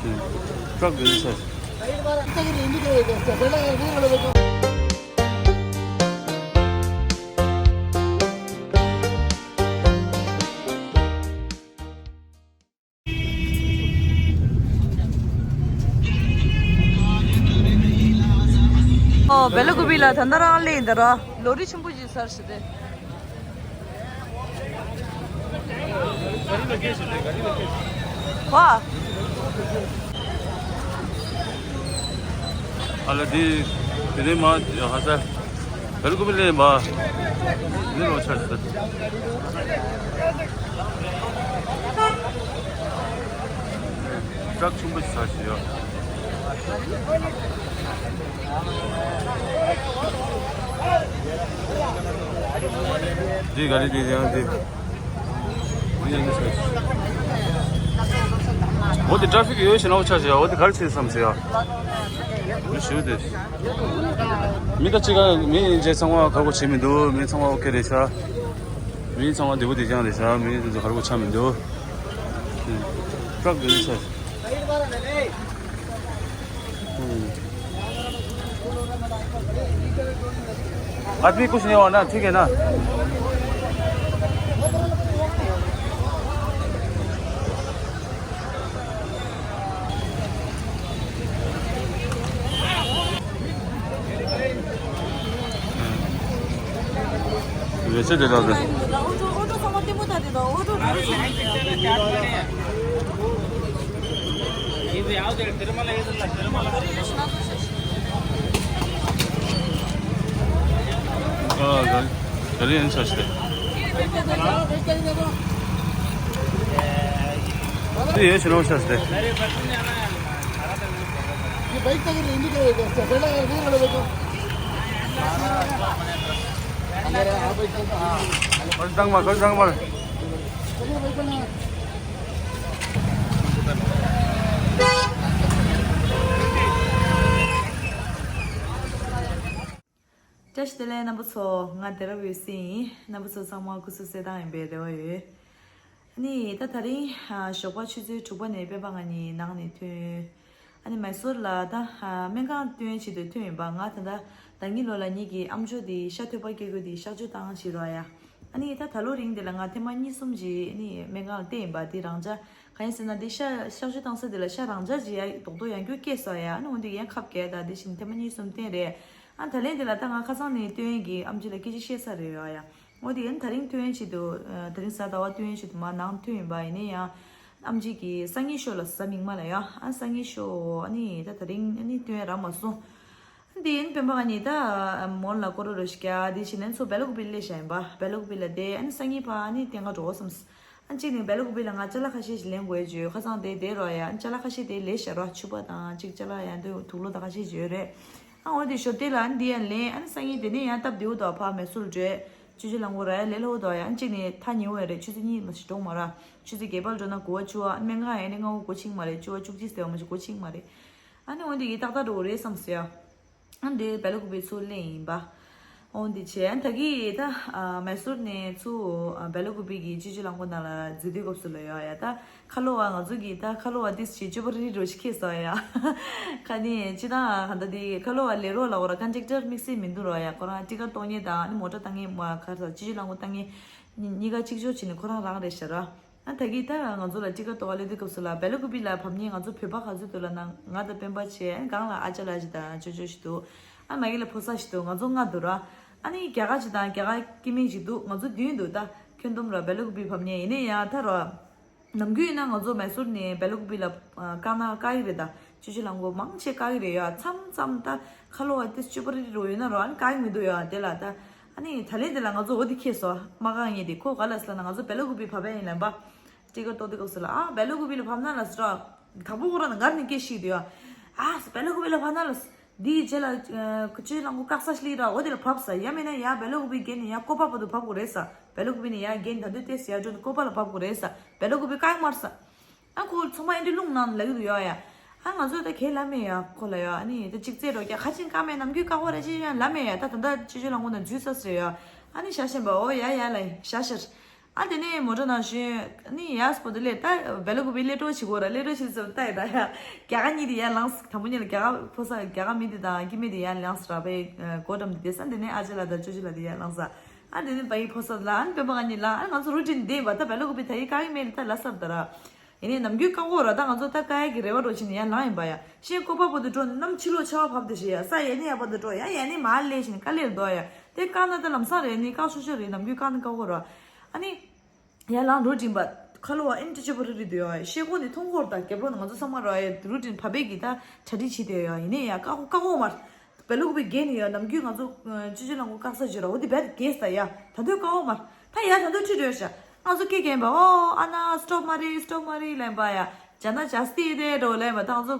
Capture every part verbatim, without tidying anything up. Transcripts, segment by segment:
ཊག་གི་ས། ཨོ། སྦེ་ལ་ཀུ་པི་ལ་ད་ལྟ་རང་སླེབས་ཡིན་ད་ར། ལོ་རི་ཆེན་པོ་ཞིག་ཚར་ཞིག་སྟེ། ཝ། ཨ་ལ་དེ་དེ་རིང་མ་ཧ་ས་སྦེ་ལ་ཀུ་པི་ལ་མ་འདི་ལོ་ཆར་ཞིག་སྟེ། ཊག་ཆེན་པོ་ཞིག་ཚར་ཞིག་ཡོད། འདི་ག་རེ་འདི་ཡང་འདི། འོ་དེ་ཊ་ཕིག་ཡོད་ཤེ་ན་འོ་ཆ་ཞེ་འོ་དེ་ག་རེ་བྱེད་བསམ་ཟེར་ཡ། མི་ཞུ་དེ། མི་ད་ཅི་ག་མི་རྗེས་ཚང་མ་ག་གོ་བྱེད་མི་འདུག་མི་ཚང་མ་ཨོ་ཁེ་རེད་ཤག་མི་ཚང་མ་བདེ་པོ་བདེ་རྐྱང་རེད་ཤག་མི་དེ་ཚོ་ག་རེ་གོ་ཆ་མི་འདུག་ཊག་གི་ཆ། आदमी कुछ नहीं हुआ ना, ठीक है ना? वैसे दे दो। ཨ། ག་རེ་ཡིན་ཆ་ཞིག་རེད། དེ་ཡོད་ཕྱི་ལོགས་ཆ་ཞིག་རེད། ཁོ་བཏང་མ། ཁོ་བཏང་མ། བཀྲ་ཤིས་བདེ་ལེགས་རྣམ་པ་ཚོ། ང་བདེ་རབ་འོད་ཟེར་ཡིན། རྣམ་པ་ཚོ་ཚང་མ་སྐུ་གཟུགས་གསལ་ཐང་ཡིན་པའི་རེ་བ་ཡོད། ཨ་ནི་ད་དེ་རིང་ཨ་ཞོགས་པ་ཆུ་ཚོད་དྲུག་པ་ནས་སྤེན་པ་ང་གཉིས་ནང་ནས་ཐོན། ཨ་ནི་མེ་སོར་ལ་ད་ཨ་སྨན་ཁང་ཐོན་ཆེད་དུ་ཐོན་ཡིན་པ། ང་ད་ལྟ་ཟླ་ཉིན་ལོ་ལ་ངེད་ཀྱི་ཨམ་ཅོག་དེ་ཤ་ཐོད་པ་སྐྱེ་དགོས་དེ་གཤག་བཅོས་བཏང་བྱེད་རོགས་ཡ། ཨ་ནི་ད་ད་ལོ་རིང་དེ་ལ་ང་ཐེངས་མ་གཉིས་གསུམ་ཅིག་ཨ་ནི་སྨན་ཁང་ལ་བསྟན་ཡིན་པ། དེ་རང་འཇགས། གང་ཡིན་ཟེར་ན་དེ་ཤ་གཤག་བཅོས་བཏང་ས་དེ་ལ་ཤ་རང་འཇགས་ཅིག་ཡ་རྡོག་རྡོག་ཡང་སྐྱུར་སྐྱེས་སོང་ཡ། ཨ་ནི་འོན་ཏེ་ཡང་ཁབ་བརྒྱབ། ད་དེ་བཞིན་ཐེངས་མ་གཉིས་གསུམ་བསྟན་རེད། ཨ་ད་ལན་དེ་ལ་ད་ང་ཁ་སང་ནས་ཐོན་ཡས་ཀྱི་ཨམ་ཆི་ལ་སྐད་ཆ་བཤད་ཚར་རེད་ཡ། འོ་དེ་ཡང་དེ་རིང་ཐོན་ཡས་ཆེད་དུ་ཨ་དེ་རིང་གཟའ་ཟླ་བ་ཐོན་ཡས་ཆེད་དུ་མར་ནང་ཐོན་ཡིན་པ། ཡིན་ནའི་ཡང་ཨམ་ཆི་གིས་སང་ཉིན་ཤོག་ལབ་སོང་། མིག་དམར་ལ་ཡ། ཨ་སང་ཉིན་ཤོག་ཨ་ནི་ད་དེ་རིང་ཨ་ནི་ཐོན་ཡས་རག་མ་སོང་། ཨ་དེ་ཡིན་སྤེན་པ་ང་གཉིས་ད་མོ་ལ་སྐོར་ར་རོ་ཞིག་རྒྱག་དེ་བཞིན་ལན་ཚོ་སྦེ་ལ་ཀུ་པི་སླེབས་བཞག་ཡིན་པ། སྦེ་ལ་ཀུ་པི་ལ་བསྡད། ཨ་ནི་སང་ཉིན་ཕར་ཨ་ནི་གཏན་འཁེལ་འགྲོ་བསམ། ཨ་གཅིག་ནི་སྦེ་ལ་ཀུ་པི་ལ་ང་ཅ་ལག་ཁ་ཤས་ཤིག་ལེན་དགོས་བརྗོད། ཁ་སང་དེ་བསྡད་རོགས་ཡ། ཨ་ཅ་ལག་ཁ་ཤས་དེ་ལས་བཞག་རོགས། ཕྱུ་པ་དང་གཅིག་ཅ་ལག་ཡང་དུ་དུག་ལོག་ད་ཁ་ཤས་ཡོད་རེད། ཨ་འོ་དེ་ཞོར་དེ་ལ་ཨ་ནི་འདི་ཡང་ལེན། ཨ་ནི་སང་ཉིན་དེ་ནས་ཡང་སྟབས་བདེ་བོ་དང་ཕར་མེ་སོར་འགྲོ། ཆུ་ཆུ་ལང་གོ་ར་ཡ་ལས་སླ་བོ་དང་ཡ། ཨ་གཅིག་ནི་ཐག་ཉེ་བོ་ཡ་རེད། ཆུ་ཚོད་གཉིས་མ་ཞིག་འགྲོ་མ་ར། ཆུ་ཚོད་བརྒྱད་པར་འགྲོ་ན་དགུ་པ་བཅུ་པ། ཨ་སྨན་ཁང་ཡ་ནི་ལྔ་པ་འགོ་ཕྱིན་མ་རེད། བཅུ་པ་བཅུ་གཅིག་ཟེར་བ་མ་ཞིག་འགོ་ཕྱིན་མ་རེད། ཨ་ནི་འོ་འདི་གི་ཏག་ཏག་འགྲོ་གི་རེད་བསམ་སོང་ཡ། ཨ་འདི་སྦེ་ལ་ཀུ་པི་ཚུར་ལེན་ཡིན་པ། འོ་འདི་བྱས། ཨ་ད་གི་ད་ཨ་མེ་སོར་ནས་ཚུར་ཨ་སྦེ་ལ་ཀུ་པི་གི་ཆུ་ཆུ་ལང་གོ་ནང་ལ་འཛུལ་དུས་སྐབས་སུ་ལ་ཡོད་ཡ། ད་ཁ་ལོ་བ་ང་ཚོ་གི་ད་ཁ་ལོ་བ་ཏིས་ཅི་ཅོ་པ་རི་རོ་ཞིག་ཁེལ་སོང་ཡ། ཁ་ནི་ཅི་ད་ག་ད་དེ་ཁ་ལོ་བ་ལས་རོགས་ལ་འོ་ར་ཀན་ཊེག་ཊར་དམིགས་བསལ་མི་འདུག་རོགས་ཡ། ཁོ་རང་ཊི་ཀ་གཏོང་མཁན་དང་ཨ་ནི་མོ་ཊ་བཏང་མཁན་མ་ག་ས་ཆུ་ཆུ་ལང་གོ་བཏང་མཁན་གཉིས་ཀ་གཅིག་ཅོག་བྱས་ནས་ཁོ་རང་རང་རེད་ཤག་ར། ཨ་ད་གི་ད་ང་ཚོ་ལ་ཊི་ཀ་གཏོང་ག་སླེབས་དུས་སྐབས་སུ་ལ་སྦེ་ལ་ཀུ་པི་ལ་བབས་མཁན་ང་ཚོ་བོད་པ་ག་ཚོད་འདུག་ལབ་ན། ང་དང་སྤེན་པ་བྱས། ཨ་སྒང་ལ་ཨ་ཅག་ལགས་ཅིག་དང་ཅོ་ཅོ་ཞིག་འདུག་ཨ་མ་གི་ལ་ཕོ་གསར་ཞིག་འདུག་ང་ཚོ་ལྔ་འདུག་ར། ཨ་ནི་རྒྱ་གར་ཅིག་དང་རྒྱ་གར་སྐྱེ་དམན་ཅིག་འདུག་ང་ཚོ་བདུན་འདུག་ད་ཁྱོན་བསྡོམས་ར་སྦེ་ལ་ཀུ་པི་བབས་མཁན། ཡིན་ནའི་ཡང་ད་ར་ནམ་རྒྱུན་ཡིན་ན་ང་ཚོ་མེ་སོར་ནས་སྦེ་ལ་ཀུ་པི་ལ་ཨ་བཀག་ན་བཀག་གི་རེད། ད་ཆུ་ཆུ་ལང་གོ་མང་ཆེ་བཀག་གི་རེད་ཡ། མཚམས་མཚམས་ད་ཁ་ལོ་བ་ཏིས་ཅོ་པ་རི་རོ་ཡོད་ན་རོ། ཨ་ནི་བཀག་གི་མི་འདུག་ཡ། དེ་ལ་ད། ཨ་ནི་ད་ལན་དེ་ལ་ང་ཚོ་འོ་དེ་ཁེལ་སོང་། མ་གང་ཡིན་དེ་ཁོ་ག་ལ་སི་ལ་ན་ང་ཚོ་སྦེ་ལ་ཀུ་པི་བབས་ཡ་ཡིན་ལབ་པ། ཊི་ཀ་གཏོང་དུས་སྐབས་སུ་ལ་ཨ་སྦེ་ལ་ཀུ་པི་ལ་བབས་ན་ལ་སི་ར། དང་པོ་ཁོ་རང་ནི་ངར་ནི་སྐད་ཤིག་དུ་ཡ། ཨ་སྦེ་ལ་ཀུ་པི་ལ་བབས་ན་ལ་སི། དེའི་རྗེས་ལ་ཆུ་ཆུ་ལང་གོ་བཀག་ས་ཤི་ལི་ར། འོ་དེ་ལ་བབས་ས། ཡ་མེད་ན་ཡ་སྦེ་ལ་ཀུ་པི་གན་ནི་ཡ་ཀོ་པ་བར་དུ་བབས་དགོས་རེད་ས། སྦེ་ལ་ཀུ་པི་ནི་ཡ་གན་ད་དུས་ཏེ་སི་ཡ་འགྲོ་ནི་ཀོ་པ་ལ་བབས་དགོས་རེད་ས། སྦེ་ལ་ཀུ་པི་བཀག་མར་ས། ཨ་ཁོ་ཚང་མ་ཨེ་འདྲ་རླུང་ནང་ལ་ཡོད་ཡ། ཨ་ང་ཚོ་ད་གས་ལབ་མེད་ཡ་ཁོ་ལ་ཡ། ཨ་ནི་ད་ཅིག་རྩེད་རོགས་རྒྱག་ཁ་ཆེན་བཀག་མེད། ནམ་རྒྱུན་བཀག་པ་ར་ཅི་ཡ་ལབ་མེད་ཡ། ད་ད་ད་ཆུ་ཆུ་ལང་གོ་ན་འཛུལ་ས་ཟེར་ཡ། ཨ་ནི་ཤ་ཞེན་པ་འོ་ཡ་ཡ་ལ་ཤ་ཤར། ཨ་དེ་ནས་མོ་ཊ་ནང་བཞོན་ནི་ཡ་སྤོ་དུ་སླེབས། ད་བེ་ལ་ཀུ་པི་སླེབས་གྲོགས་བྱེད་དགོས་ར། སླེབས་གྲོགས་བྱེད་ཟེར་ལྟ་ཡི་ད་ཡ། རྒྱ་གར་གཉིས་དེ་ཡར་ལངས། དང་པོ་ཉིད་ལ་རྒྱ་གར་ཕོ་གསར་རྒྱ་གར་མི་དེ་དང་སྐྱེ་དམན་དེ་ཡར་ལངས་ར། བའི་སྒོ་འགྲམ་དེ་བསྡད་ས། དེ་ནས་ཨ་ཅེ་ལགས་དང་ཅོ་ཅོ་ལགས་དེ་ཡར་ལངས་ས། ཨ་དེ་ནས་བའི་ཕོ་གསར་ལ་ཨ་ནི་སྤེན་པ་ང་གཉིས་ལ་ཨ་ང་ཚོ་རུ་ཊིན་འདི་ཡིན་པ། ད་བེ་ལ་ཀུ་པི་ད་ཡི་ཀ་གི་མེད་ད་ལ་སར་ད་ར། ཡིན་ནའི་ནམ་རྒྱུན་བཀག་འགོག་ར། ད་ང་ཚོ་ད་ཀ་ཡ་གི་རེ་བ་རོ་ཕྱིན་ནས་ཡར་ལངས་ཡིན་པ་ཡ། ཤེས་ཀོ་པ་པོ་དུ་འགྲོ་ནམ་ཕྱི་ལོགས་ཆར་པ་བབས་དེ་ཞེས་ཡ། ས་ཡ་ནི་ཡ་པ་དུ་འགྲོ་ཡ། ཡ་ནི་མ་ལས་ཕྱིན་ཀ་ལེར་དོ་ཡ། དེ་བཀག་ན་ད་ལམ་སང་རེད། ནི་བཀག་ཤོག་ཤོག་རེད། ནམ་རྒྱུན་བཀག་ནི་བཀག་འགོག་ར། ཨ་ནི། ཡར་ལངས་རུ་ཊིན་པ། ཁ་ལོ་བ་ཨིན་ཏི་ཅི་པོ་རི་རི་དུ་ཡོད་ཡ། ཤེས་ཀོ་ནི་མཐོང་འགོར་ད་རྒྱབ་ལོགས་ན་ང་ཚོ་ཚང་མ་ར་ཡ། རུ་ཊིན་བ་བེ་གི་ད་གྲ་སྒྲིག་བྱེད་དེ་ཡོད་ཡ། ཡིན་ནའི་ཡ་བཀག་འགོག་བཀག་འགོག་མ། བེ་ལ་ཀུ་པི་རྒྱལ་ནི་ཡ། ནམ་རྒྱུན་ང་ཚོ་ཅི་ཅི་ལ་ངོ་བཀག་ས་ཅི་ར། འོ་དེ་བེད་རྒྱལ་ས་ཡ། ད་དུང་བཀག་འོ་མ། ད་ཡ་ད་དུང་ཁྲིད་འགྲོ་ཤ། ང་ཚོ་སྐད་རྒྱན་པ། ཨོ་ཨ་ན་སི་ཊོབ་མ་རེད། སི་ཊོབ་མ་རེད་ལན་པ་ཡ། ཇ་ན་ཇ་སྟི་དེ་འགྲོ་ལན་པ། ད་ང་ཚོ་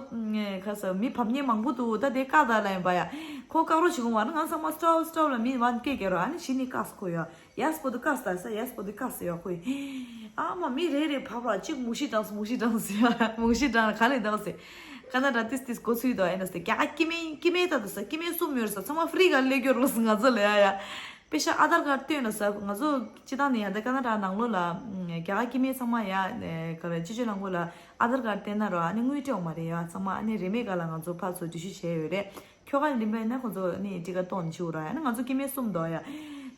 ཁ་ས་མི་བབ་ཉེས་མང་པོ་འདུག་ད་དེ་བཀག་ད་ལན་པ་ཡ། ཁོ་བཀག་རོགས་བྱེད་གོ་མ་ར། ང་ཚང་མ་སི་ཊོབ་སི་ཊོབ་ལ་མི་བ་སྐད་རྒྱལ་རོ། ཨ་ནི་ཞི་ནི་བཀག་ས་ཁོ་ཡ། ཡ་སི་པོ་དུ་བཀག་ས་ས་ཡ། སི་པོ་དུ་བཀག་ས་ཡ་ཁོ་ཡ། ཨ་མ་མི་རེ་རེ་བབ་ར། གཅིག་མུ་ཤི་དྲངས་སོ། མུ་ཤི་དྲངས་སོ་ཡ། མུ་ཤི་དྲངས་ག་ལེ་དྲངས་སོ། ཁ་ན་ཌ་ཏིས་ཏིས་གོ་ཚུལ་དོ་ཨེ་ན་སྟེ། རྒྱ་སྐྱེ་དམན་སྐྱེ་དམན་ད་དུ་ས་སྐྱེ་དམན་གསུམ་ཡོད་ས་ཚང་མ་ཧྥི་རི་ག་ལས་སྐྱོར་རོགས་ང་ཚོ་ལ་ཡ་ཡ། པེ་ཤ་ཨ་དར་ཀར་སྟོན་ན་ས། ང་ཚོ་སྤྱི་བཏང་ནས་ཡ་ད་ཀ་ན་ཌ་ནང་ལོགས་ལ་རྒྱ་གར་སྐྱེ་དམན་ཚང་མ་ཡ་ག་རེ་སྤྱི་སྤྱོད་ནང་ལོགས་ལ་ཨ་དར་ཀར་སྟོན་ན་རོ། ཨ་ནི་དངུལ་སྤྲད་འོང་མ་རེད་ཡ། ཚང་མ་ཨ་ནི་རིན་མེད་ག་ལ་ང་ཚོ་ཕར་ཚུར་འགྲུལ་བཞུད་བྱས་ཡོད་རེད། ཁྱོ་ག་ལིམ་པའི་ན་ཁོ་ཚོ་ནི་ཊི་ཀ་གཏོང་བཅུག་ར་ཡ། ན་ང་ཚོ་སྐྱེ་དམན་གསུམ་དོ་ཡ།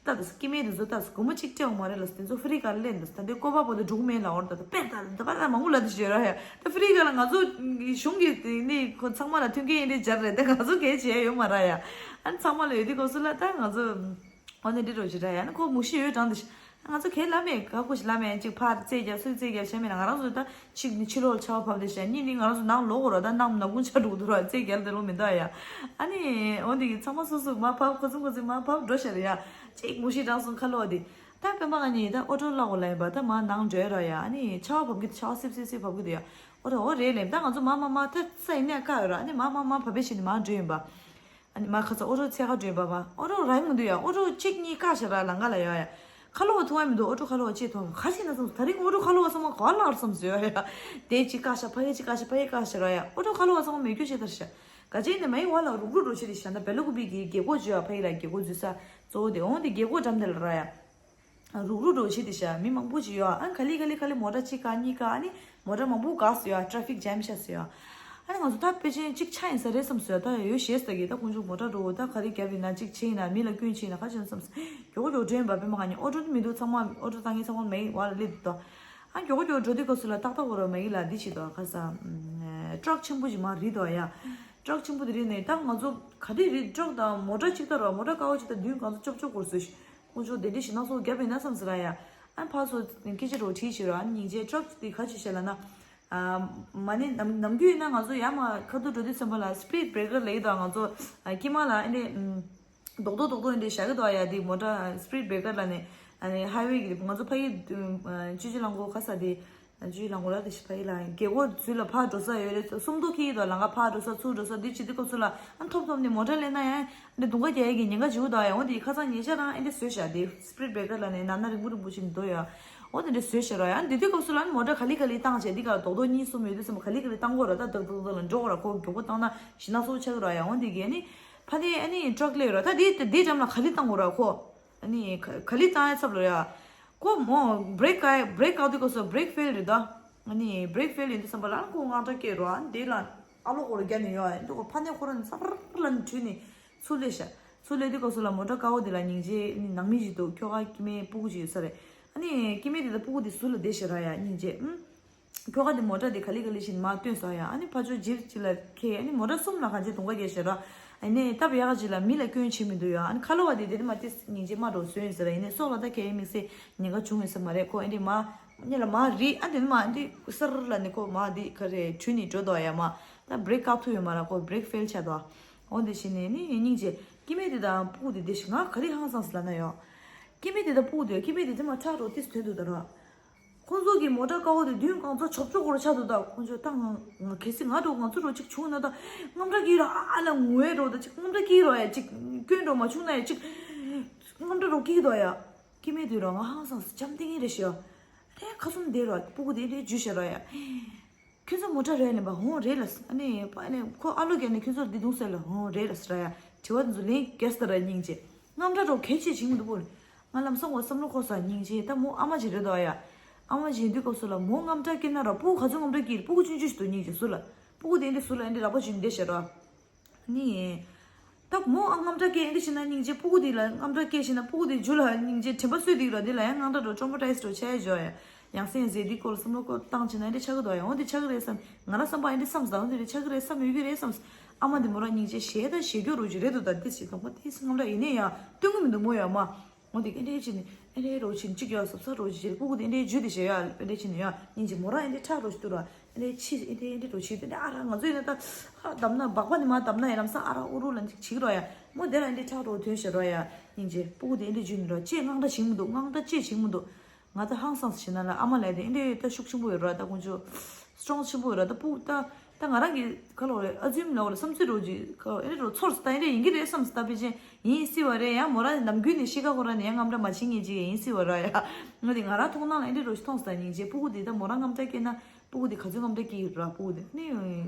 ད་དུ་སྐྱེ་དམན་དེ་ཚོ་ད་སྒོར་མོ་གཅིག་སྤྲད་འོང་མ་རེད་ལ། དེ་ཚོ་ཧྥི་རི་ག་ལ་ལེན་འདུག་ད་དེ་ཀོ་པ་པོ་དེ་འགྲུག་མེད་ལ། འོར་ད་དེ་པེན་ད་དེ་པ་ད་མང་པོ་ལ་དེ་བྱོས་ར་ཡ། ད་ཧྥི་རི་ག་ལ་ང་ཚོ་གཞུང་གི་ནི་ཁོ་ཚང་མ་ལ་མཐུན་རྐྱེན་ཡིན་དེ་སྦྱར་རེད། ད་ང་ཚོ་གལ་བྱས་ཡོད་མ་ར་ཡ། ཨ་ནི་ཚང་མ་ལ་ཡོད་དེ་གོ་སུ་ལ་ད་ང་ཚོ། འོ་ནི་འདི་འགྲོ་ཅི་འདྲ་ཡ་ན་ཁོ་མུ་ཤི་ཡོད་དྲང་དེ་ཤ། ང་ཚོ་ཁས་ལ་མེད་ག་ཁོ་ཤི་ལ་མེད་ཅིག་ཕར་རྩེ་རྒྱབ་ཚུར་རྩེ་རྒྱབ་བྱས་མེད་ན། ང་རང་ཚོ་ད་ཅིག་ནི་ཕྱི་ལོགས་ཆར་པ་བབས་དེ་ཤ། གཉིས་ནི་ང་རང་ཚོ་ནང་ལོག་གོ་ར། ད་ནང་ནམ་གུང་ཆ་འགྲོ་གི་འདུག་ར། རྩེ་རྒྱབ་དེ་ལོ་མི་འདུག་ཡ། ཨ་ནི་འོ་འདི་གི་ཚང་མ་སོ་སོ་མ་བབས། ཁོ་ཚོ་ཁོ་ཚོ་མ་བབས་འགྲོ་ཤ་རེད་ཡ། ཅིག་མུ་ཤི་དྲང་སོང་ཁ་ལོ་དེ། ད་སྤེན་པ་ང་གཉིས་ད་ཨོ་ཊོ་བརླག་གོ་ལ་ཡིན་པ། ད་མ་ནང་འགྲོ་ཡ་ར་ཡ། ཨ་ནི་ཆར་པ་བབས་ཀྱི་ཆར་པ་སིབ་སིབ་སིབ་བབས་ཀྱི་འདུག་ཡ། ཨོ་ཊོ་འོ་རེད་ལེ། ད་ང་ཚོ་མ་མ་མ་ད་ས་ཡིན་ནས་བཀག་ཡོད་ར། ཨ་ནི་མ་མ་མ་བབས་པའི་ཕྱིར་ནི་མ་འགྲོ་ཡིན་པ། ཨ་ནི་མ་ཁ་ཚ་ཨོ་ཊོ་ཚད་ཁ་འགྲོ་ཡིན་པ་བ། ཨོ་ཊོ་རང་མི་འདུག་ཡ། ཨོ་ཊོ་གཅིག་གཉིས་བཀག་ཤ་ར་ལང་ཀ་ལ་ཡོད་ཡ། ཁ་ལོ་བ་ཐུག་ཨ་མི་འདུག་ཨོ་ཊོ་ཁ་ལོ་བ་ཅེས་ཐོང་ག་ཤི་ན་སོང་། ད་རིང་ཨོ་ཊོ་ཁ་ལོ་བ་ཚང་མ་ག་ལ་ཨར་སམ་ཟོས་ཡ། དེ་གཅིག་བཀག་ཤ་ཕ་གི་གཅིག་བཀག་ཤ་ཕ་གི་བཀག་ཤ་ར་ཡ། ཨོ་ཊོ་ཁ་ལོ་བ་ཚང་མ་མེ་སྐྱོ་བྱེད་ཐར་ཤ། ག་ཅེ་ནས་མ་ཡི་བ་ལ་རུག་རུག་འགྲོ་ཆེ་དེ་ཤ། ད་བེ་ལ་ཀུ་པི་གི་རྒྱལ་སྒོ་བརྗོད་ཡ། ཕ་གི་ལ་རྒྱལ་སྒོ་འཛུལ་ས་གཙོ་བོ་དེ་འོང་དེ་རྒྱལ་སྒོ་འགྲམ་དེ་ལ་ར་ཡ། རུག་རུག་འགྲོ་ཆེ་དེ་ཤ། མི་མང་པོ་ཅིག་ཡོད། ཨ་ག་ལེ་ག་ལེ་ག་ལེ་མོ་ཊ་གཅིག་བཀག་གཉིས་བཀག་ཨ་ནི་མོ་ཊ་མང་པོ་བཀག་སོང་ཡ། ཊ་ཕིག་ཇེམ་ཤ་སོང་ཡ། ཨ་ནི་ང་ཚོ་ད་ཕལ་ཆེར་གཅིག་ཆ་ཡིན་ས་རེད་བསམ་སོང་ཡ། ད་ཡོད་ཤེས་ས་གི་ད་ཁོང་ཚོ་མོ་ཊ་འགྲོ་ད་ག་རེ་རྒྱབ་ཡིན་ན་གཅིག་བྱེད་ཡིན་ན་མི་ལ་སྐྱོན་བྱེད་ཡིན་ན་ག་བྱེད་ན་བསམ་སོང་། མགྱོགས་མགྱོགས་འགྲོ་ཡིན་པ། སྤེན་པ་ང་གཉིས་ཨོ་ཊོ་ནི་མི་འདུག་ཚང་མ་ཨོ་ཊོ་བཏང་མཁན་ཚང་མ་མེ་བ་ལ་སླེབས་འདུག་ད་ཨ་མགྱོགས་མགྱོགས་འགྲོ་དུས་སྐབས་སུ་ལ་ཏག་ཏག་འོ་ར་མ་ཡིན་ལ་འདི་བྱེད་དོ་ཁ་ས། ཊ་རག་ཆེན་པོ་ཞིག་མར་རིལ་འདུག་ཡ། ཊ་རག་ཆེན་པོ་དེ་རིལ་ནས་ད་ང་ཚོ་ག་དུས་རིལ་ཊ་རག་དང་མོ་ཊ་གཅིག་ལྟ་རོགས། མོ་ཊ་དཀར་པོ་གཅིག་དང་མདུན་ང་ཚོ་ཅོབ་ཅོབ་སྐོར་སོང་ཤི། ཁོང་ཚོ་དེ་འདྲ་ཞིག་སྣ་ཚོགས་བརྒྱབ་པས་ན་བསམ་ཟེར་ཡ། ཨ་ཕར་ཚུར་སྐད་ཆ་རོ་དྲིས་བྱེད་རོགས། ཨ་ནི་སྙིང་རྗེ་ཊ་རག་དེ་ག་ཅི་བྱེད་ལ་ན། མ་ནི་ནམ་ནམ་རྒྱུན་ཡིན་ན་ང་ཚོ་ཡར་མར་ཁ་ཐུག་འགྲོ་དུས་ཙམ་པ་ལ་སི་པི་ཌི་བྷི་རེ་ཀར་ལ་ཡི་དང་ང་ཚོ་དཀྱིལ་མ་ལ་ཨ་འདྲ། རྡོག་རྡོག་རྡོག་རྡོག་འདི་བཞག་གི་འདུག་ཡ། འདི་མོ་ཊ་སི་པི་ཌི་བྷི་རེ་ཀར་ལ་ནི་ཨ་ནི་ཧའི་ཝེ་གི་ང་ཚོ་ཕ་གི་ཅི་ཅི་ལང་གོ་ག་ས་དེ་ཅི་ཅི་ལང་གོ་ལ་དེ་ཕ་གི་ལ་རྒྱལ་སྒོ་ཚུར་ལ་ཕར་འགྲོ་ས་ཡོད་རེད། སུམ་མདོ་ཁྱེར་གྱི་འདུག་ལམ་ཁ་ཕར་འགྲོ་ས་ཚུར་འགྲོ་ས་འདི་བྱེད་དུས་སྐབས་སུ་ལ་ཨ་ཐོབ་ཐོབ་ནི་མོ་ཊ་སླེབས་ན་ཡང་འདི་དུང་ཁ་རྒྱག་ཡ་གི་ཉེན་ཁ་བྱུང་འདུག་ཡ། འོ་འདི་ཁ་སང་ཉེ་ཆར་རང་ཨ་འདི་བཟོས་བཞག་དེ་སི་པི་ཌི་བྷི་རེ་ཀར་ལ་ནི་ནང་ན་རིང་པོ་རིང་པོ་ཞིག་འདུག་ཡ། འོ་དེ་འདྲ་བཟོས་བཞག་ར་ཡ། འདི་དུས་སྐབས་སུ་ལ་ནི་མོ་ཊ་ག་ལེ་ག་ལེ་བཏང་བྱས་འདི་ག་རྡོག་རྡོག་གཉིས་གསུམ་ཡོད་དུས་ཙམ་པ་ག་ལེ་ག་ལེ་བཏང་དགོས་ར། ད་དག་དག་དག་ལ་འགྲོ་དགོས་ར། ཁོ་མགྱོགས་པོ་བཏང་ན་ཞེད་སྣང་ཚ་པོ་ཆགས་ཀྱི་ར་ཡ། འོ་འདི་གི་ཨ་ནི། ཕ་ནས་ཨ་ནི་ཊ་རག་སླེབས་ར། ད་དེ་དེ་འགྲམ་ལ་ག་ལེ་བཏང་དགོས་ར་ཁོ། ཨ་ནི་ག་ག་ལེ་བཏང་ཡ་ཚབ་ལ་ཡ། ཁོ་མོ་བྷི་རེ་ཀ་བྷི་རེ་ཀ་བཀག་དུས་སྐབས་སུ་བྷི་རེ་ཀ་ཕེལ་རེད་ད། ཨ་ནི་བྷི་རེ་ཀ་ཕེལ་ཡིན་དུས་ཙམ་པ་ལ་ཁོ་དངངས་སྐྲག་སྐྱེས་རོ། ཨ་ནི་དེ་ལ་ཨ་ལོ་སྐོར་རྒྱབ་ནས་ཡོད་ཨ། འདི་ཁོ་ཕ་ནས་ཁོ་རང་ཚར་ལ་ནི་བྲོས་ནས་ཚུར་སླེབས་ཤག་ཚུར་སླེབས་དུས་སྐབས་སུ་ལ་མོ་ཊ་དཀར་པོ་དེ་ལ་སྙིང་རྗེ་ནང་མི་ཞིག་འདུག་ཁྱོ་ག་སྐྱེ་དམན་སྤུ་གུ་ཅིག་ཡོད་ས་རེད། ཨ་ནི་སྐྱེ་དམན་དེ་དང་སྤུ་གུ་དེ་ཟུར་ལ་བསྡད་ཤག་ར་ཡ། སྙིང་རྗེ་ཨུམ། ཁྱོ་ག་དེ་མོ་ཊ་དེ་ག་ལེ་ག་ལེ་བཞིན་མར་བཏོན་སོང་ཡ། ཨ་ནི་ཕར་ཕྱོགས་ཇིབ་ཅིག་ལ་ཁེལ། ཨ་ནི་མོ་ཊ་གསུམ་ལ་གང་ཅི་དུང་ཁ་རྒྱག་ཤག་ར། ཨ་ནི་སྟབས་ཡག་ཅིག་ལ་མི་ལ་སྐྱོན་བྱེད་མི་འདུག་ཡ། ཨ་ནི་ཁ་ལོ་བ་དེ་དེ་ནི་མ་ཏིས་སྙིང་རྗེ་མ་འགྲོ་བཟོས་ཡིན་ཟེར་ར། ཡིན་ནའི་སྲོག་ལ་ད་གལ་དམིགས་བསལ་ཉེན་ཁ་བྱུང་ཡོད་ས་མ་རེད། ཁོ་ཨ་ནི་མ་སྙིང་ལ་མ་རིལ། ཨ་དེ་ནི་མ་ཨ་འདི་གསར་ལ་ནི་ཁོ་མ་འདི་ག་རེ་བྲོས་ནས་འགྲོ་དོ་ཡ། མ་ད་བྷི་རེ་ཀ་བཀག་ཐུབ་ཡོད་མ་ར། ཁོ་བྷི་རེ་ཀ་ཕེལ་ཆགས་དོ། འོ་དེ་བཞིན་ནས་ནི་སྙིང་རྗེ། སྐྱེ་དམན་དེ་དང་སྤུ་གུ་དེ་དེ་ཞིག་ང་ག་རེ་ཧང་སངས་ཟེར་ལབ་ན་ཡོད། སྐྱེ་དམན་དེ་དང་སྤུ་གུ་དེ་སྐྱེ་དམན་དེ་དེ་མ་ཁྲག་རོ་ཏིས་དོན་དུ་ད་ར། ཁོང་ཚོ་གི་མོ་ཊ་དཀར་པོ་དེ་མདུན་གང་ཚོ་ཆོབ་ཆོབ་སྐོར་ཆགས་འདུག་ད་ཁོང་ཚོས་ད་ང་ང་གལ་སྲིད་ང་འགྲོ་ང་ཚོ་འགྲོ་ཅིག་བྱུང་ན་ད་དངངས་སྐྲག་སྐྱེ་ར། ཨ་ལ་ངུ་ཡས་འགྲོ་ད་ཅིག་དངངས་སྐྲག་སྐྱེ་ར་ཡ། ཅིག་སྐྱོན་འགྲོ་མ་བྱུང་ན་ཡ་ཅིག་དངངས་སྐྲག་རོ་སྐྱེ་གི་འདུག་ཡ། སྐྱེ་དམན་དེ་ར་ང་ཧང་སངས་སེ་འཇམ་ཐིང་ངེ་རེ་ཞིག་ཡ། རེ་ཁ་ཚུམ་དེ་ར་སྤུ་གུ་དེ་རེ་འཇུ་ཤ་ར་ཡ། ཁྱོད་ཚོ་མོ་ཊ་རེད་ལབ་པ། འོང་རེད་ལ། ཨ་ནི་ཨ་ནི་ཁོ་ཨ་ལོ་གན་ནི་ཁྱོད་ཚོར་འདི་འདུག་ཟེར་ལ། འོང་རེད་ལ་ཟེར་ཡ། དྲི་བ་འདི་ཚོ་ལན་རྒྱག་ཟེར་ར། སྙིང་རྗེ། དངངས་སྐྲག་འགྲོ་གལ་ཆེ་བྱིང་མི་འདུག་པོ་ལ། ང་ལམ་སང་ངོ་བསམ་བློ་འཁོར་ས་སྙིང་རྗེ། ད་མོ་ཨ་མ་ཅིག་རེད་དོ་ཡ། ཨ་མ་ཅིག་ཡིན་དུས་སྐབས་སུ་ལ་མོ་རྔམ་སྐྲག་སྐྱེས་ན་ར། སྤུ་གུ་ག་ཚོད་རྔམ་སྐྲག་སྐྱེས། སྤུ་གུ་ཆུང་ཆུང་ཞིག་འདུག་སྙིང་རྗེ་སུ་ལ། སྤུ་གུ་དེ་འདྲ་སུ་ལ་འདི་རགས་པ་ཞིག་འདི་བྱེད་རོགས། ནི། ད་མོ་ཨ་རྔམ་སྐྲག་སྐྱེས་འདི་བྱེད་ན་སྙིང་རྗེ། སྤུ་གུ་དེ་ལ་རྔམ་སྐྲག་སྐྱེས་བྱེད་ན་སྤུ་གུ་དེ་རྒྱུད་ལ་སྙིང་རྗེ་དྲན་པ་གསོས་འདུག་ར། འདི་ལ་ཡང་རྔམ་སྐྲག་འགྲོ་ཊོ་མ་ཊའི་ཛི་འགྲོ་ཆ་ཡ་འཇོག་ཡ། ཡང་སེ་ཡང་ཟེ་འདི་སྐོར་ལ་བསམ་བློ་བཏང་བྱེད་ན་འདི་ཆགས་ཀྱི་འདུག་ཡ། འོ་འདི་ཆགས་ཀྱི་རེད་བསམ། ང་ར་བསམ་པ་འདི་བསམ་ས། འོ་འདི་རེད་ཆགས་ཀྱི་རེད་བསམ་ཡོད་ཀྱི་རེད་བསམ། ཨ་མ་འདི་མོ་ར་སྙིང་རྗེ་ཞེ་ད་ཞེ་སྐྱོ་རུ་ཅིག་རེད་འདུག་ད་འདི་སི་དང་པོ་དེ་སི་རྔམ་སྐྲག་ཡིན་ནས་ཡ་སྟོན་གི་མི་འདུག་མོ་ཡ་མ། འོ་དེ་ཨེ་འདྲས་བྱས་ནས་ཨེ་འདྲས་རོ་ཆེན་གཅིག་ཡོད་སོབ་ས་རོ་ཆེན་སྤུ་གུ་དེ་ཨེ་འདྲས་བརྒྱུད་དེ་བྱས་ཡོད། ཨེ་འདྲས་བྱས་ནས་ཡོད་སྙིང་རྗེ་མོ་རང་ཨེ་འདྲས་ཁྲག་རོ་ཆེན་དུ་ར། ཨེ་འདྲས་ཕྱི་ཨེ་འདྲས་ཨེ་འདྲས་རོ་ཆེན་དེ་འདྲས་ཨ་ར་ང་ཚོ་ཡིན་ན་ད་ཧ་བསྡམས་ན་སྦག་པ་ནི་མ་བསྡམས་ན་ཡིན་ལམ་སང་ཨ་ར་ཨུ་རུ་ལ་འཇིག་བྱེད་ཀྱི་རོ་ཡ། མོ་དེ་ལ་ཨེ་འདྲས་ཁྲག་རོ་ཐོན་བྱས་རོ་ཡ། སྙིང་རྗེ་སྤུ་གུ་དེ་ཨེ་འདྲས་བརྒྱུད་ནས་རོ་ཅེས་དངངས་སྐྲག་བྱེད་མི་འདུག་དངངས་སྐྲག་ཅེས་བྱེད་མི་འདུག་ང་ད་ཧང་སངས་བྱས་ན་ལ་ཨ་མ་ལས་དེ་ཨེ་འདྲས་ད་ཤུགས་ཆེན་པོ་ཡོད་ར། ད་ཁོང་ཚོ་སི་ཊོང་ཆེན་པོ་ཡོད་ར། ད་སྤུ་གུ་ད། ད་ང་རང་གི་ཁ་ལོ་རེད། ཨ་ཛུམ་ལོ་རེད་བསམ་ཚུལ་རོ་ཅིག་ཁ་ཨེ་རེད་རོ་ཚོར་སོང་། ད་ཨེ་རེད་ཡིན་གྱི་རེད་བསམ་སོང་། ད་ཕལ་ཆེར་ཡིན་སྲིད་པ་རེད། ཡང་མོ་རང་ནམ་རྒྱུན་ནས་ཤི་ཁ་ཁོ་རང་ནས་ཡང་རྔམ་སྐྲག་མ་བྱེད་མཁན་ཅིག་ཡིན་སྲིད་པ་ར་ཡ། ང་དེ་ང་རང་མཐོང་སྣང་ལ་ཨེ་རེད་རོ་ཞིག་མཐོང་སོང་། ད་སྙིང་རྗེ་སྤུ་གུ་དེ་ད་མོ་རང་རྔམ་སྐྲག་སྐྱེས་ན་སྤུ་གུ་དེ་ག་ཚོད་རྔམ་སྐྲག་སྐྱེ་ཡོད་ར། སྤུ་གུ་དེ་ནི་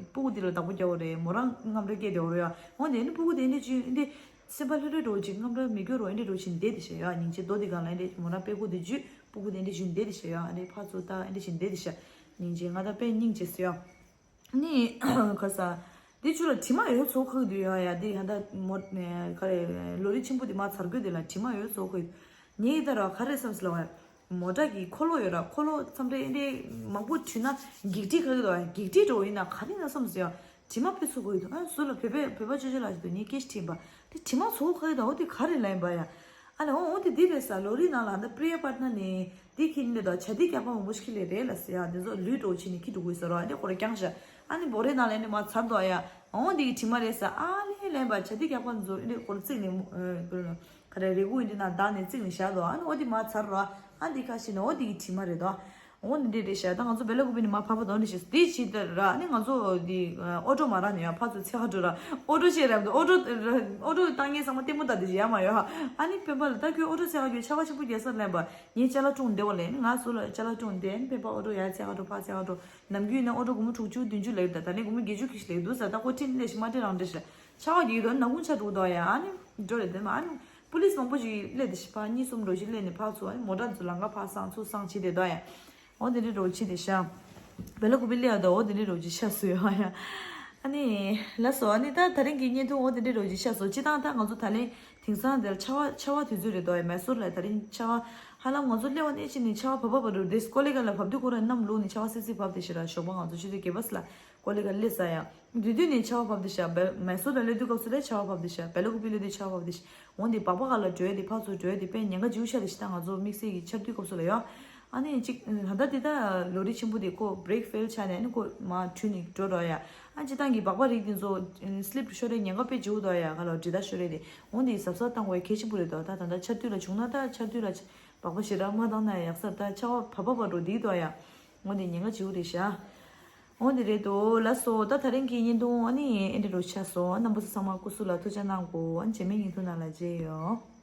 སྤུ་གུ་དེ་ལ་བདག་པོ་རྒྱག་དགོས་རེད། མོ་རང་རྔམ་སྐྲག་སྐྱེ་བསྡད་ཡོད་ར་ཡ། འོ་དེ་ནི་སྤུ་གུ་དེ་ནི་ཅི་ཨེ་འདྲས་སེམས་པ་ལྷོད་ལྷོད་རོ་ཅིག་རྔམ་སྐྲག་མི་སྐྱོ་རོ་ཨེ་རེད་རོ་ཞིག་བསྡད་དེ་བྱས་ཡ། སྙིང་རྗེ་རྡོ་དེ་སྒང་ལ་ཨེ་རེད་མོ་རང་དཔེ་ཁུག་དེ་བརྒྱུད་སྤུ་གུ་དེ་ཨེ་རེད་ཞིག་བསྡད་དེ་བྱས་ཡ། ཨེ་རེད་ཕར་ཚུར་ད་ཨེ་རེད་ཞིག་བསྡད་དེ་བྱས། སྙིང་རྗེ་ང་ད་དཔེ་སྙིང་རྗེ་སོ་ཡ། ནི། ག་ས། འདི་ཆུ་ལ་དྲི་མ་ཡོད་ཚོ་ཁག་འདུག་ཡ་ཡ། འདི་ཧ་ད་མོ་ག་རེ་ལོ་རི་ཆེན་པོ་འདི་མ་ཚར་དགོས་འདི་ལ་དྲི་མ་ཡོད་ཚོ་ཁག་ངའི་ད་ར་ག་རེ་བསམ་སི་ལ་བ། མོ་ཊ་གི་འཁོར་ལོ་ཡོད་ར། འཁོར་ལོ་མཚམས་རེ་འདི་མང་པོ་བྲུས་ན་འགྱིག་ཁྲི་ཁ་གི་འདུག་འགྱིག་ཁྲི་འགྲོ་ཡིན་ན་ག་རེ་ན་བསམ་སི་ཡ། དྲི་མ་དཔེ་ཚོ་ཁག་འདུག་ཨ་སུ་ལ་བོད་པའི་བོད་པ་ཅོ་ཅོ་ལ་ཞིག་འདུག་ངའི་སྐད་ཆ་དྲིས་པ། འདི་དྲི་མ་ཚོ་ཁག་གི་འདུག་འོ་འདི་ག་རེ་ལ་ཡིན་པ་ཡ། ཨ་ལ་འོ་འོ་དེ་འདི་རེད་ས། ལོ་རི་ནང་ལ་འདི་པྲི་ཡ་པཱ་ཊ་ནར་ནི་འདི་ཁྱེར་ནི་འདི་དང་ཆ་འདི་རྒྱག་པ་མང་པོ་ཞིག་ལས་རེད་ལ་ཟེར་ཡ། འདི་ཚོ་ལུས་འགྲོ་ཕྱིན་ནི་ཁྱི་འགྲོ་དགོས་ཟེར་རོ། འདི་ཁོ་ར་རྐྱང་ཤ། ཨ་ནི་བོ་རེ་ནང་ལ་ནི་མ་ཚར་དོ་ཡ། འོ་འདི་གི་དྲི་མ་རེད་ས། ཨ་ལེ་ལེན་པ་ཆ་འདི་རྒྱག་པ་འདི་ཚོ་འདི་ཁོ་ར་བརྩིགས་ནི་ག་རེ་རེ་གུ་འདི་ན་བདག་ནི་བརྩིགས་ནི་བཞག་དོ། ཨ་ནི་འོ་འདི་མ་ཚར་རོ། ཨ་འདི་ཁ་ཤི་ནི་འོ་འདི་གི་དྲི་མ་རེད་དོ། འོ་ནི་འདི་རེད་ཤག་ད་ང་ཚོ་བེ་ལ་ཀུ་པི་ནི་མ་ཕ་ཕ་དོན་རེད་ཤག་འདི་ཕྱི་དེ་ར་ནི་ང་ཚོ་འདི་ཨོ་ཊོ་མ་རག་ནི་ཡ། ཕ་ཚོ་ཚེ་ཧ་འགྲོ་ར། ཨོ་ཊོ་ཤེས་ར་ཨོ་ཊོ་ཨོ་ཊོ་བཏང་ངེས་ཚང་མ་ལྟད་མོ་ལྟ་དེ་ཡ་མ་ཡོད་ཧ། ཨ་ནི་སྤེན་པ་ལ་ད་ཁྱོད་ཨོ་ཊོ་ཚེ་ཧ་ཁྱོད་ཆ་བ་ཆེན་པོ་རྒྱལ་སར་ལེན་པ་ངའི་ཅ་ལག་ཀྲུང་བདེ་བ་ལེན། ང་ཚོ་ལ་ཅ་ལག་ཀྲུང་བདེ་ཨ་ནི་སྤེན་པ་ཨོ་ཊོ་ཡ་ཚེ་ཧ་འགྲོ་ཕ་ཚེ་ཧ་འགྲོ། ནམ་རྒྱུན་ཡིན་ན་ཨོ་ཊོ་སྒོར་མོ་དྲུག་ཅུ་བདུན་ཅུ་ལེགས་ད་ད་ནི་སྒོར་མོ་བརྒྱད་ཅུ་ཁྱི་ཞིག་ལེགས་འདུག་ས། ད་ཁོ་ཁྲིན་ལས་ཤི་མ་ཁྲིན་རང་འདྲ་ཤི། ཆ་བ་ཡིག་རོ་ནག་ཁུང་ཆ་འགྲོ་དོ་ཡ། ཨ་ནི་འགྲོ་རེད་དེ་མ་ཨ་ནི་པུ་ལིས་མང་པོ་ཞིག་སླེབས་དེ་ཤི་ཕ་གཉིས་གསུམ་འགྲོ་ཞིག་སླེབས་ནས་ཕར་ཚུར་ཨ་ནི་མོ་ཊ་ཚོ་ལམ་ཁ་ཕར་སང་ཚུར་སང་བྱེད་དེ་དོ་ཡ། འོ་དེ་འདྲའི་འགྲོ་བྱེད་དེ་ཤ། བེ་ལ་ཀུ་པི་སླེབས་དོ་འོ་དེ་འདྲའི་འགྲོ་བྱེད་ཤ་སུ་ཡོད་ཡ། ཨ་ནི་ལ་སོ་ཨ་ནི་ད་ད་རིང་གི་བརྙན་ཐུང་འོ་དེ་འདྲའི་འགྲོ་བྱེད་ཤ་སོ་སྤྱི་བཏང་ད་ང་ཚོ་ད་ལན་དེང་སང་དེར་ཆར་པ་ཆར་པ་དུས་ཚོད་རེད་དོ་ཡ། མེ་སོར་ལ་ད་རིང་ཆར་པ་ཧ་ལམ་ང་ཚོ་སླེབས་པ་ནས་ཕྱིན་ནས་ཆར་པ་བབས་པ་བབས་རེད། ཀོ་ལི་གྷལ་ལ་བབས་དུས་ཁོ་རང་གནམ་ལོག་ནས་ཆར་པ་སིབ་སིབ་བབས་དེ་ཤི་ར་ཞོགས་པ་ང་ཚོ་ཆུ་ཚོད་བརྒྱད་པ་ཙམ་ལ། ཀོ་ལི་གྷལ་སླེབས་ས་ཡ། དུས་དུས་ནས་ཆར་པ་བབས་ཏེ་ཤ། བེ་མེ་སོར་ལ་སླེབས་དུས་སྐབས་སུ་ལས་ཆར་པ་བབས་ཏེ་ཤ། བེ་ལ་ཀུ་པི་སླེབས་དུས་ཆར་པ་བབས་ཏེ་ཤ། འོན་ཏེ་སྦག་སྦག་ག་ལ་འགྲོ་ཡ་དེ་ཕར་ཚུར་འགྲོ་ཡ་དེ་དཔེ་ཉེན་ཁ་ལྗིད་ཤ་དེ་ཤི་ད་ང་ཚོ་དམིགས་བསལ་གྱི་ཆར་དུས་སྐབས་སུ་ལ་ཡོད། ཨ་ནི་གཅིག་ད་ལྟ་དེ་ད་ལོ་རི་ཆེན་པོ་དེ་ཁོ་བྷི་རེག་ཕེལ་ཆགས་ནས་ཨ་ནི་ཁོ་མར་བྲུས་ནས་འགྲོ་འགྲོ་ཡ། ཨ་སྤྱི་བཏང་གི་སྦག་སྦག་རིགས་དེ་ཚོ་སི་ལིབ་ཤོར་ཡ་ཉེན་ཁ་དཔེ་ལྗིད་འདུག་ཡ། ག་ལ་འགྲིལ་ད་ཤོར་ཡ་དེ་འོན་ཏེ་གཟབ་གཟབ་བཏང་དགོས་ཡ་གལ་ཆེན་པོ་རེད་དོ། ད་ད་ལྟ་ཆར་དུས་ལ་བྱུང་ན་ད་ཆར་དུས་ལ་སྦག་སྦག་ཞེ་དྲག་མ་བཏང་ན་ཡག་ས། ད་ཆར་པ་བབས་པ་འགྲོ་འདི་འདུག་ཡ། འོན་ཏེ་ཉེན་ཁ་ལྗིད་རེད་ཤ། འོ་འདི་རེད་དོ་ལགས་སོ། ད་ད་རིང་གི་བརྙན་ཐུང་ཨ་ནི་ཨེ་འདྲ་རུ་ཆགས་སོང་། རྣམ་པ་ཚོ་ཚང་མ་སྐུ་གཟུགས་ལ་ཐུགས་ཅག་གནང་གོ། ཨ་ནི་རྗེས་མའི་བརྙན་ཐུང་ནང་ལ་མཇལ་ཡོང་།